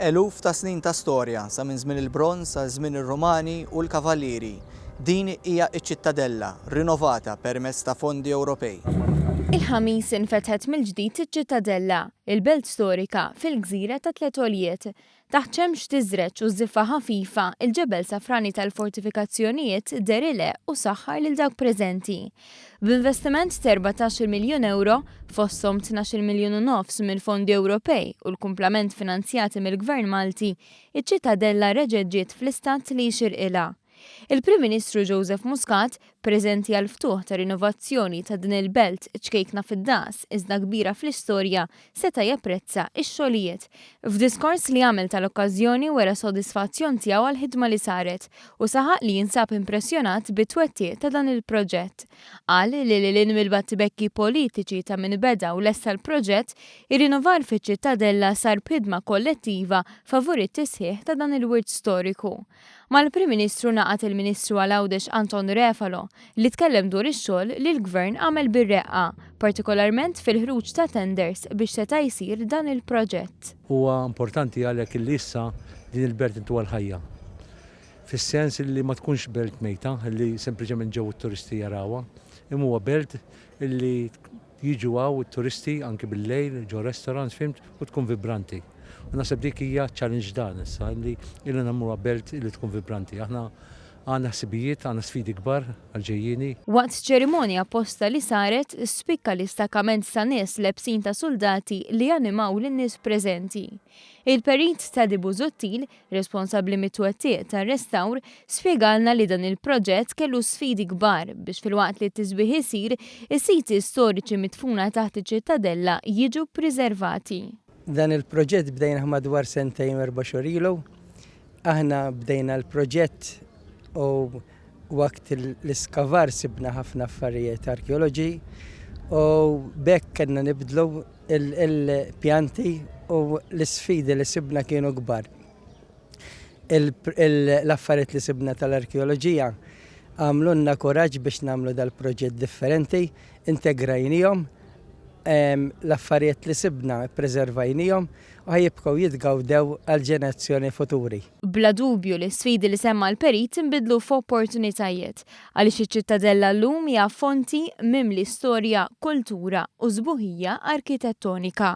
Eluf ta' snin ta' storja, sa minn żmien il-Bronż għal żmien ir-Rumani u l-Kavallieri. Din hija ċ-Ċittadella, rinovata permezz ta' fondi Ewropej. Il-Ħamis infetħet mill-ġdid iċ-Ċittadella, il-belt storika fil-gżira ta' Tliet Għoljiet. Taħt xemx tiżreġ u żiffa ħafifa, il-ġebel safrani tal-fortifikazzjonijiet deher ileqq u saħħar lil dawk preżenti. B'investiment t'erbatax-il miljun ewro, fosthom tnax-il miljun u nofs minn fondi Ewropej u l-kumplament finanzjati mill-Gvern Malti, iċ-Ċittadella reġgħet ġiet fl-istat li jixirqilha. Il-Prim Ministru Joseph Muscat, preżenti għall-ftuħ tar-rinovazzjoni ta' din il-belt ċkejkna fid-daqs iżda kbira fl-istorja, seta' japprezza x-xogħlijiet. F'diskors li għamel tal-okkażjoni wera s-sodisfazzjon tiegħu għall-ħidma li saret u saħaq li jinsab impressjonat bit-twettiq ta' dan il-proġett. Qal li lil hinn mill-battibekki politiċi ta' min beda u lesta l-proġett, ir-rinnovar fiċ-Ċittadella sar b'ħidma kollettiva favur it-tisħiħ ta' dan il-wirt storiku. Mal-Prim Ministru ngħaqad il-Ministru għal Għawdex Anton Refalo li tkellem dwar ix-xogħol li l-Gvern għamel bir-reqqa, partikolarment fil-ħruġ ta' tenders biex seta' jsir dan il-proġett. Huwa importanti għalhekk illi issa din il-belt intuha l-ħajja. Fis-sens illi ma tkunx belt mejta illi sempliċement ġew it-turisti jarawha, imma huwa belt illi Jiġu hawn it-turisti anki bil-lejl, ġo restaurants, fhimt, u tkun vibranti. U naħseb dik hija ċ-challenge tagħna issa, li ilna nagħmluha belt li tkun vibranti. Aħna għandna ħsibijiet, għandna sfidi kbar għall-ġejjieni. Waqt ċerimonja apposta li saret, spikka l-istakkament ta' nies lebsin ta' suldati li animaw lin-nies preżenti. Il-Perit Teddy Busuttil, responsabbli mit-twettiq tar-restawr, spjegalna li dan il-proġett kellu sfidi kbar biex filwaqt li t-tisbiħ isir, is-siti storiċi midfuna taħt iċ-Ċittadella jiġu ppriservati. Dan il-proġett bdejnih madwar sentejn u erba' xhur ilu. Aħna bdejna l-proġett u waqt l-iskavar sibna ħafna affarijiet arkeoloġi u b'hekk kellna nibdlu Il-pjanti u l-isfidi li sibna kienu kbar. L-affarijiet li sibna tal-arkeoloġija għamlulna kuraġġ biex nagħmlu dal-proġett differenti, integrajnihom, l-affarijiet li sibna ppreservajnihom u ħa jibqgħu jitgawdew għall-ġenerazzjoni futuri. Bla dubju l-isfidi li semma l-Perit inbidlu f'opportunitajiet, għaliex iċ-Ċittadella llum hija fonti mimli storja, kultura u sbuħija arkitettonika.